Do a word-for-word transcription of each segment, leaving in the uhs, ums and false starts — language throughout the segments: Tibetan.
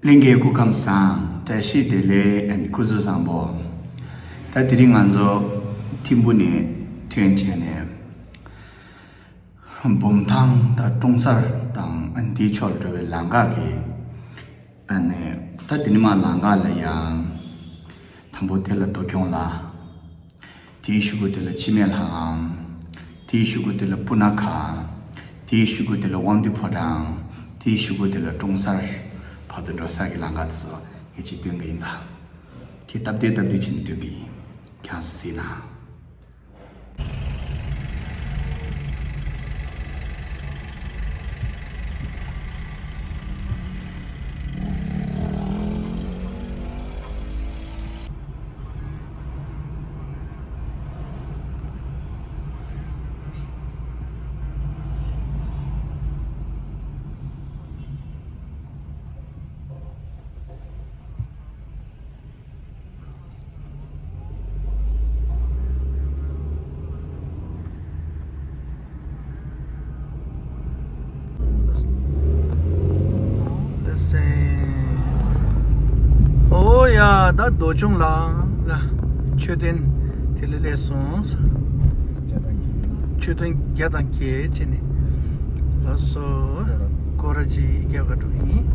ལྷན་རྒྱས་སྐུ་ཁམས་བཟང་། བཀྲ་ཤིས་བདེ་ལེགས། ཨན་སྐུ་གཟུགས་བཟང་པོ། ད་དེ་རིང་ང་ཚོ་ཐིམ་ཕུ་ནས་ཐོན་བྱས་ནས་བུམ་ཐང་དང་ཀྲོང་གསར་དང་ཨན་དེའི་ཕྱོགས་ལ་འགྲོ་བའི་ལམ་ཁ་གི་ཨ་ནི་ད་དེ་ནས་མར་ལམ་ཁ་ལ་ཡང་དང་པོ་དེ་ལ་རྡོ་གྱོང་ལ། དེའི་གཞུག་གུ་དེ་ལ་འཆི་མེད་ལྷ་ཁང་། དེའི་གཞུག་གུ་དེ་ལ་སྤུ་ན་ཁ། དེའི་གཞུག་གུ་དེ་ལ་དབང་འདུས་ཕོ་བྲང་། དེའི་གཞུག་གུ་དེ་ལ་ཀྲོང་གསར། བར་དུ་འགྲོ་ས་གི་ལམ་ཁ་དེ་ཚོ་ངས་ཅིག་སྟོན་གི་ཡིན་པ། ཁྱེད་སྟབས་བདེ་སྟབས་བདེ་བྱས་ནས་སྟོན་གི་ཡིན། ཁྱེད་རང་ཚོ་གཟིགས་གནང་། ཨོ་ཡ། ད་རྡོ་གྱོང་ལ་ལ་མཆོད་རྟེན་དེ་ལ་སླེབས་སོང་། མཆོད་རྟེན་བརྒྱ་དང་བརྒྱད་བྱས་ནས་ལགས་སོ། སྐོར་ར་ཅིག་རྒྱག་ག་འགྲོ་ཡིན།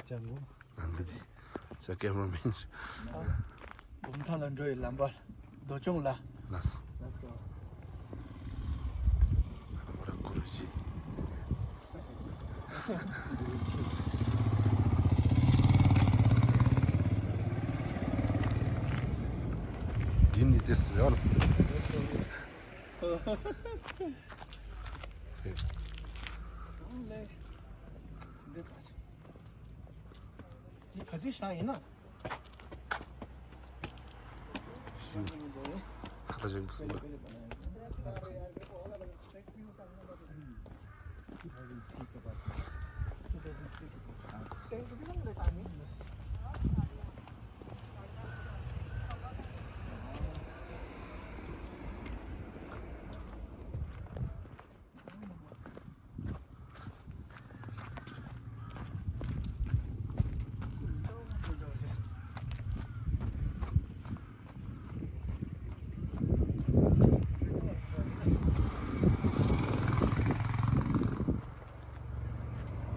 འདི། ཨ་འདི་འདི། ས་ཀེ་མ་ར་མེན། བུམ་ཐང་ལ་འགྲོ་བའི་ལམ་པ། རྡོ་གྱོང་ལ། ལགས། ལགས་སོ། ཨ་མ་ར་ཀུ་རུ་ཇི། འདི་ནི་དེ་སུ་ཡོད། ལགས་སོ། ཨེ། འདི་ག་དུས་བཞག་ཡིན་ན། ཁ་ལག་ཅིག་བཟོས་པ།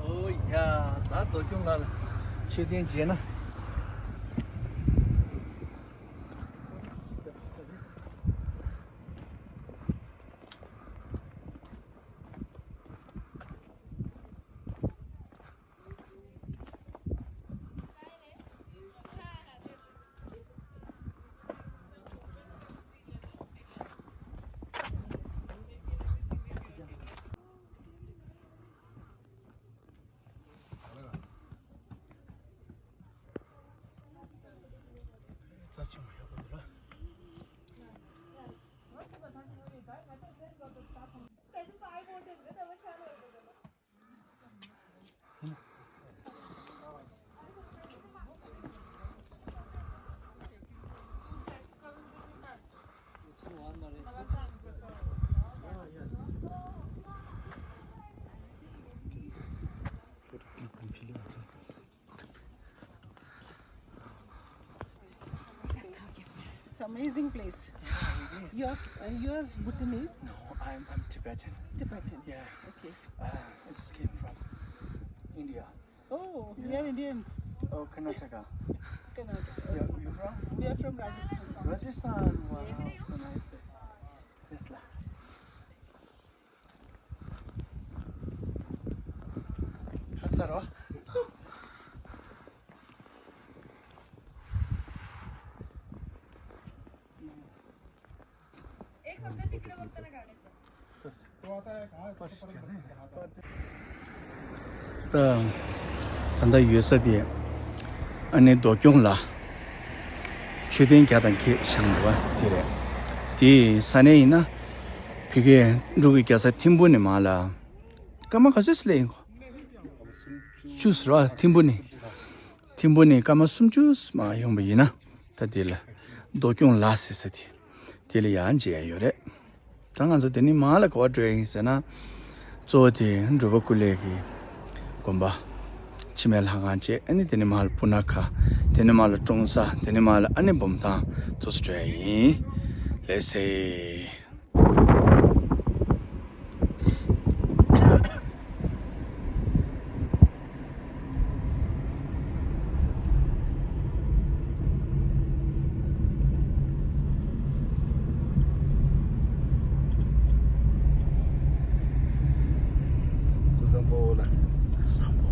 ཨོ་ཡ། ད་རྡོ་གྱོང་ལ་མཆོད་རྟེན་མཇལ་ན། རྩ་ཆེན་པོ་ཡག་པོ་འདུག་ལ། It's amazing place. Yeah, it is. You're, uh, you're Bhutanese? No, I'm, I'm Tibetan. Tibetan. Yeah. Okay. Uh, I just came from India. Oh, we are Indians. Oh, Karnataka. Karnataka. You're, you're from? We are from Rajasthan. Rajasthan. Wow. Yes. So nice. Yes, la. ཧ་ས་རོ། ད་ད་ལྟ་ཡོད་ས་དེ་ཨ་ནི་རྡོ་སྐྱོང་ལ་མཆོད་རྟེན་བརྒྱ་དང་བརྒྱད་བཞེངས་འདུག་པ་དེ་རེད། དེ་ས་གནས་ཡིན་ན་ཕ་གིའི་འབྲུག་གི་རྒྱལ་ས་ཐིམ་ཕུ་ནས་མར་ལ་སྐར་མ་ག་ཚོད་སླེབས་ཡིན་གོ། བཅུ་ཟེར་བ་ཐིམ་ཕུ་ནས། ཐིམ་ཕུ་ནས་སྐར་མ་སུམ་ཅུ་མར་ཡོང་པ་ཡིན་ན། ད་དེ་ལ་རྡོ་སྐྱོང་ལ་ཟེར་ས་དེ། དེ་ལ་ཡང་མཇལ་ཡ་ཡོད་རེད། ད་ང་ཚོ་དེ་ནས་མར་ལ་ག་པར་འགྲོ་ཡ་ཡིན་ཟེར་ན། གཙོ་བོ་དེ་འབྲུག་པ་ཀུན་ལེགས་ཀྱི་དགོན་པ། འཆི་མེད་ལྷ་ཁང་བཅས་ཨ་ནི་དེ་ནས་མར་ལ་སྤུ་ན་ཁ། དེ་ནས་མར་ལ་ཀྲོང་གསར། དེ་ནས་མར་ལ་ཨ་ནི་འབུམ་ཐང་ཚོ་སུ་འགྲོ་ཡ་ཡིན། ལགས་སེ། ཀུན་བཟང་པོ་ལ། ཀུན་བཟང་པོ།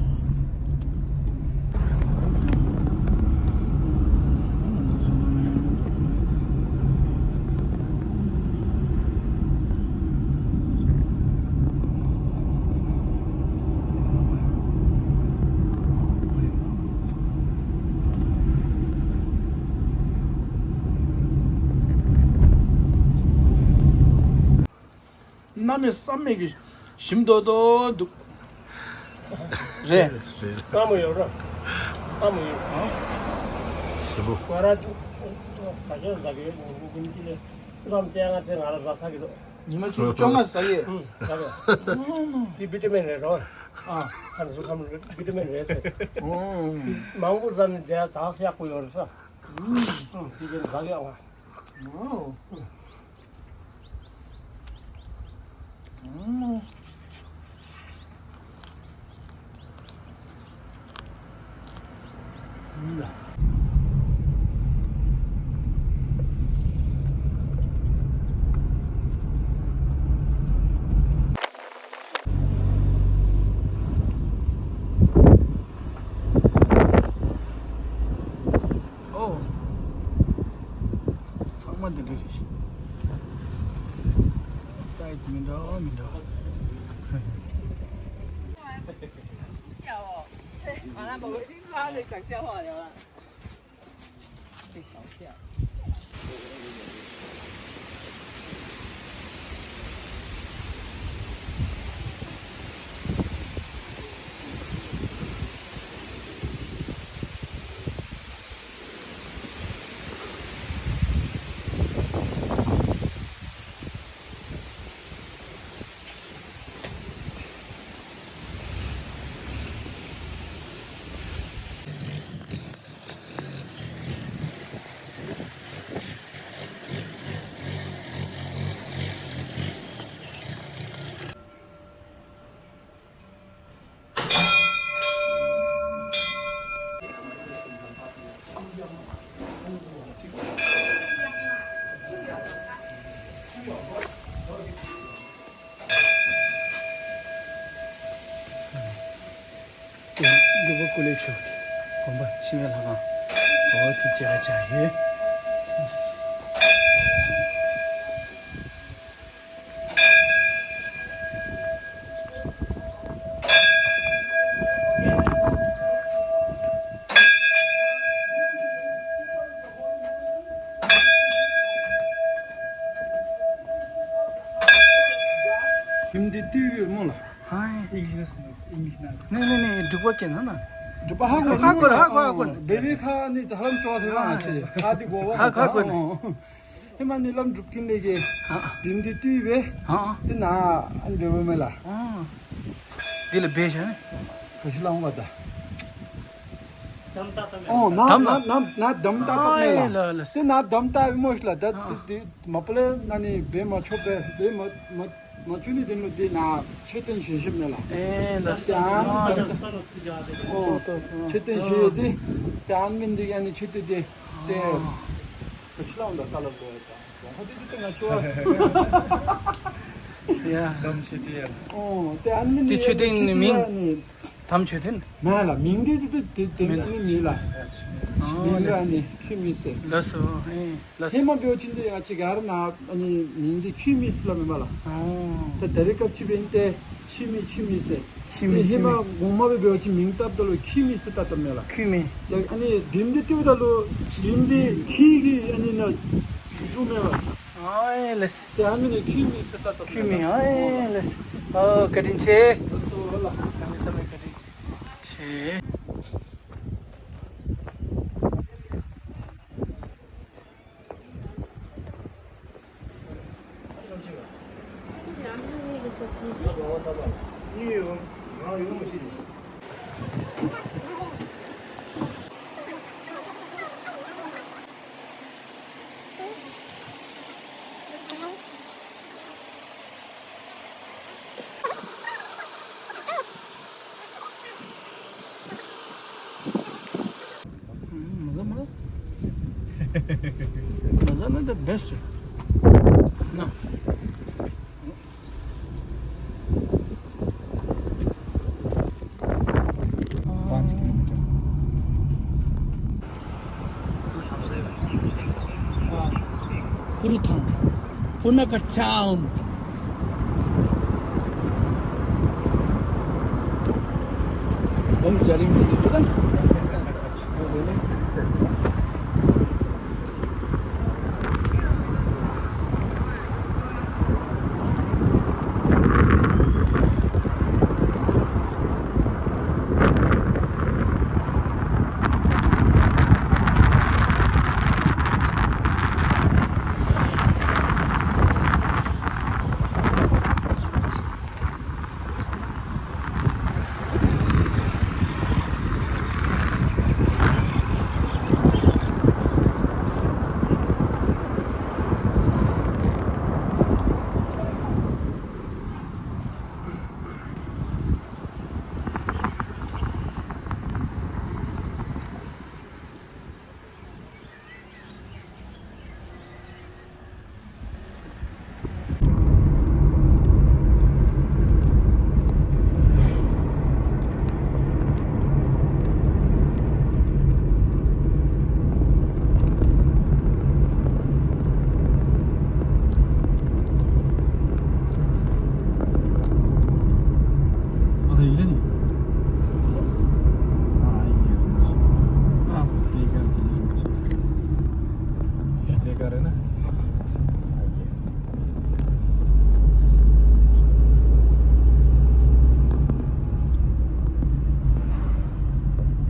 གནམ་མེད་ས་མེད་ཀྱི་ཞིམ་ཏོག་ཏོ་འདུག་རེད། ཨ་མ་ཡོད་ར། ཨ་མ་ཡོད། ཟིན་པོ། ང་ར་ཅུ་ག་ཤེད་ཟ་གི་ཡོད། ཉིན་གཅིག་ལས་ཀྲམ་བཅོ་ལྔ་ཙམ་ང་ར་ཟ་ཚར་གི་འདུག་ཉི་མ་བཅུ་བཅོ་ལྔ་ཟ་ཡས། ཨུ་ཟ་གི། དེ་བི་ཏ་མིན་རེད་རོ། ཨ། ཨ་ནི་ཁམ་བི་ཏ་མིན་རེད་ཟེར། ཨུ། མང་པོ་ཟ་ནས་དེ་དག་ཡག་པོ་ཡོད་རེད་ས། ཨུ། དེ་ཀྱང་ཟ་གི་ཨ། ཨུ། ཨོ། ཚང་མ་འདི་འདྲ་རེད། སའི་ཛི་མི་འདྲ་བ་མི་འདྲ་བ། འབྲུག་པ་ཀུན་ལེགས་མཆོག་གི་དགོན་པ་འཆི་མེད་ལྷ་ཁང་། འོ་དེ་མཇལ་ཁ་བཅར་ཡོད། ཡུམ་འདི་བཏུལ་བའི་སྨོན་ལ། ཧའི། ཨིང་ལིཤ་ན། ཨིང་ལིཤ་ན། ནས་ནས་ནས་འབྲུག་པ་སྐད་ན་ན། འབྲུག་པ་ཧ་གོ། ཧ་གོ་ར་ཧ་གོ་ཧ་གོ། བེ་བེ་ཁ་ནི་ད་ལམ་ཅོག་དེ་བ་ང་ཆེ། ཧ་དི་གོ་བ། ཧ་གོ་ཧ་གོ། ཧེ་མ་ནི་ལམ་སྒྲུབ་ཀྱིན་ལས་ཀྱི། ཧ། དེ་འདི་བཏུལ་བས། ཧ། དེ་ན་ཨན་བེ་བེ་མེ་ལ། ཨ། དེ་ལ་བེ་ཤ་ནི། ག་ཤི་ལང་བ་ད། ཨོ་ན་དམ་ན་ན་ན་དམ་ད་ཏོག་མེ་ལ། ཨ་ལ་ལ། དེ་ན་དམ་ད་བི་མོ་ཤ་ལ་ད། ཨ། དེ་དེ་མ་པ་ལེ་ན་ནི་བེ་མ་ཆོ་བེ་བེ་མ་མ་མ་ཆུ་ནི་དེ་ལོ་དེ་ན་མཆོད་རྟེན་བཞེངས་ཤེས་མེད་ལ། ཨེ་ད་དེ་ཨ་ནི་ཨ་དམ་ད། ཨོ། ཏོ་ཏོ། མཆོད་རྟེན་བཞེངས་ཡོད་དེ། དེ་ཨ་ནི་མིན་དེ་ཡ་ནི་མཆོད་རྟེན་དེ་དེ། ཨ། ག་ཤི་ལང་ད་ཀ་ལ་ལོ་ཡ་ད། ཧོ་དེ་དེ་ང་ཆུ་བ། ཡ། དམ་ཆོས་དེ་ཡ། ཨོ་དེ་ཨ་ནི་མིན་དེ་མཆོད་རྟེན་ནི་མིང་། དམ་མཆོད་རྟེན། མེད་ལ་མིང་དེ་དེ་དེ་དེ་མེད་ལ། མིན་མེད་ལ། མིང་ལ་ཨ་ནི་ཁྱི་མི་ཟེར། ལགས་སོ། ཨེ། ལགས་སོ། ཧེ་མ་འབད་བ་ཅིན་དེ་ཡང་ཅིག་ག་རེ་ན་ཨ་ནི་མིང་འདི་ཁྱི་མི་ཟེར་ལབ་མེན་པ་ལགས། ཨོ། ད་ད་རེས་སྐབས་ཅིག་འབད་ནི་དེ་ཁྱི་མི་ཁྱི་མི་ཟེར། ཁྱི་མི་དེ་ཧེ་ཁྱི་མི། མ་གོང་མ་འབད་བ་ཅིན་མིང་བཏགས་ད་ལུ་ཁྱི་མི་ཟེར་བཏགས་བཏགས་མེན་ལགས། ཁྱི་མི། དེ་ཨ་ནི་དེ་འདི་ལྟེ་བ་ད་ལུ་དེ་འདི་ཁྱི་གི་ཨ་ནི་ན་བྱུང་མེན་པ། ཨོ་ཨེ་ལགས་སོ། དེ་ཨ་མི་ནི་ཁྱི་མི་ཟེར་བཏགས་བཏགས་ཁྱི་མི། ཨོ་ཨེ་ལགས་སོ། ཨོ་བཀའ་དྲིན་ཆེ། ལགས་སོ་ལགས། ཨ་ནི་བསམ་ཡས་བཀའ་དྲིན་ཆེ། ཆེ། 음, 맞아, 맞아. 맞아, 맞아, the best. 나. पाँच किलोमीटर। ཁུ་རུ་ཐང་། Punakha town. ཨོམ་ཇ་རིམ་དེ་དེ་དང་།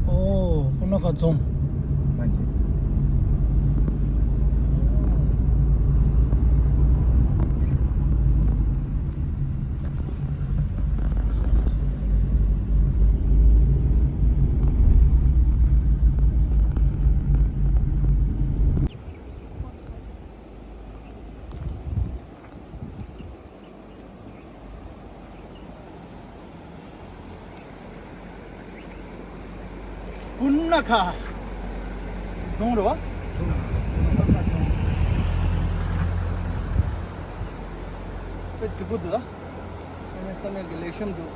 ཨོ། སྤུ་ན་ཁ་རྫོང་། སྤུ་ན་ཁ་རྫོང་རེད་བ། དཔེ་རྫིག་པོ་འདུག་ད། ཨ་ནི་བསམ་ཡས་ཀྱི་ལེགས་ཤོམ་འདུག།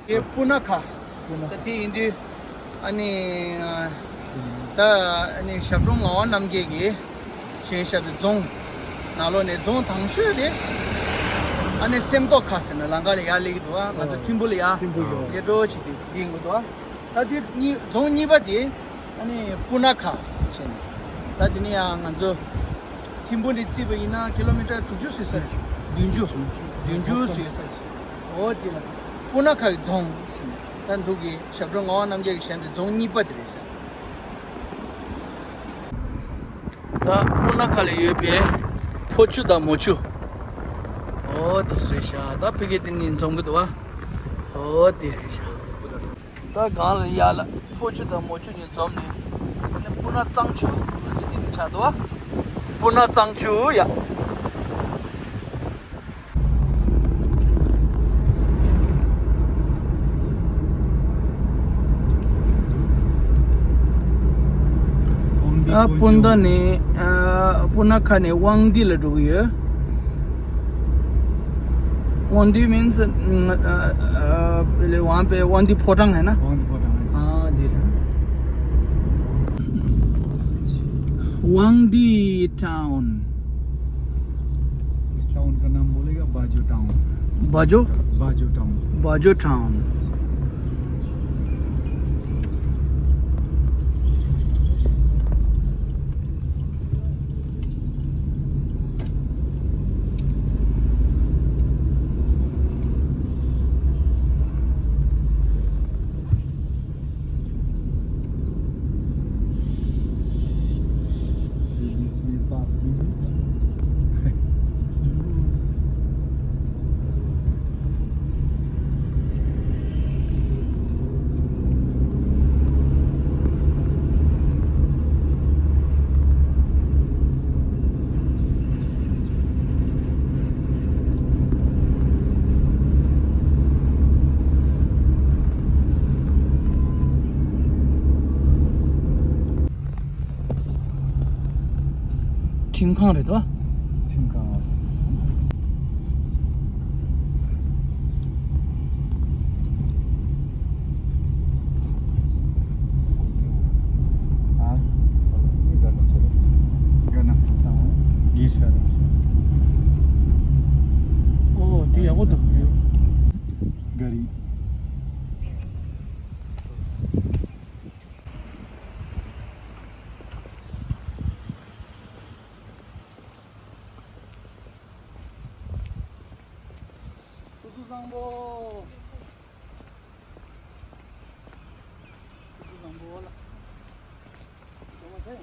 དེ་སྤུ་ན་ཁ། ད་དེ་ཡིན་དུས་ཨ་ནི་ད་ཨ་ནི་ཞབས་དྲུང་ངག་དབང་རྣམ་རྒྱལ་གྱིས་བཞེངས་བཞག་པའི་རྫོང་ནང་ལོགས་ནས་རྫོང་དང་ཤོས་དེ་ཨ་ནི་སེམས་རྟོགས་ཁ་ཟེར་ནས་ལམ་ཁ་ལ་ཡར་སླེབས་ཀྱི་འདུག་ཨ། ང་ཚོ་ཐིམ་ཕུ་ལ་ཡར་ཐིམ་ཕུ་ཡོད་རྒྱས་འགྲོ་བྱེད་དུས་འདི་ཡིན་དགོས་འདུག་ཨ། ད་དེ་གཉིས་རྫོང་གཉིས་པ་དེ་ཨ་ནི་སྤུ་ན་ཁ་ཟེར་ནས། ད་དེ་ནས་ཡང་ང་ཚོ་ཐིམ་ཕུ་ནས་བརྩིས་པ་ཡིན་ན་ཀི་ལོ་མི་ཊར་དྲུག་ཅུ་ཙམ་ཡོད་ས་རེད། བདུན་ཅུ། བདུན་ཅུ་ཙམ་ཡོད་ས་རེད། འོ་དེ་ལ་སྤུ་ན་ཁ་གི་རྫོང་ཟེར་ནས། ད་འབྲུག་གི་ཞབས་དྲུང་ངག་དབང་རྣམ་རྒྱལ་གྱིས་བཞེངས་པའི་རྫོང་གཉིས་པ་དེ་རེད་ཤག། ད་སྤུ་ན་ཁ་ལ་ཡོད་པའི་ཕོ་ཆུ་དང་མོ་ཆུ། འོ་དེ་ཚོ་རེད་ཤག། ད་ཕ་གི་དེ་ནས་འཛོམས་ཀྱི་འདུག་བ། འོ་དེ་རེད་ཤག། ད་སྒང་ལ་ཡར་ལ་ཕོ་ཆུ་དང་མོ་ཆུ་གཉིས་འཛོམས་ནས་ཨ་ནི་སྤུ་ན་གཙང་ཆུ་ཟེར་དེ་ཆགས་འདུག་བ། སྤུ་ན་གཙང་ཆུ་ཡ། ཨ། སྤུ་ན་ནས་ཨ། སྤུ་ན་ཁ་ནས་དབང་འདུས་ལ་འགྲོ་གི་ཡོད། དབང་འདུས་means, ཨ། དབང་འདུས་ཕོ་བྲང་ཡིན་ན། དབང་འདུས་ཕོ་བྲང་ཡིན། ཨ། འདི་རེད། དབང་འདུས་town. इस टाउन का नाम बोलेगा बाजो टाउन। बाजो? बाजो टाउन। बाजो टाउन। ཁྲིམས་ཁང་རེད་དོ། ཁྲིམས་ཁང་། ཨ། ཨོ། དེ་ཡག་པོ་འདུག་ཡོད། ག་རེ། ཆུ་ཚོད་བཟང་པོ། ཆུ་ཚོད་བཟང་པོ་ལ། ལོ་མ་ཚེ།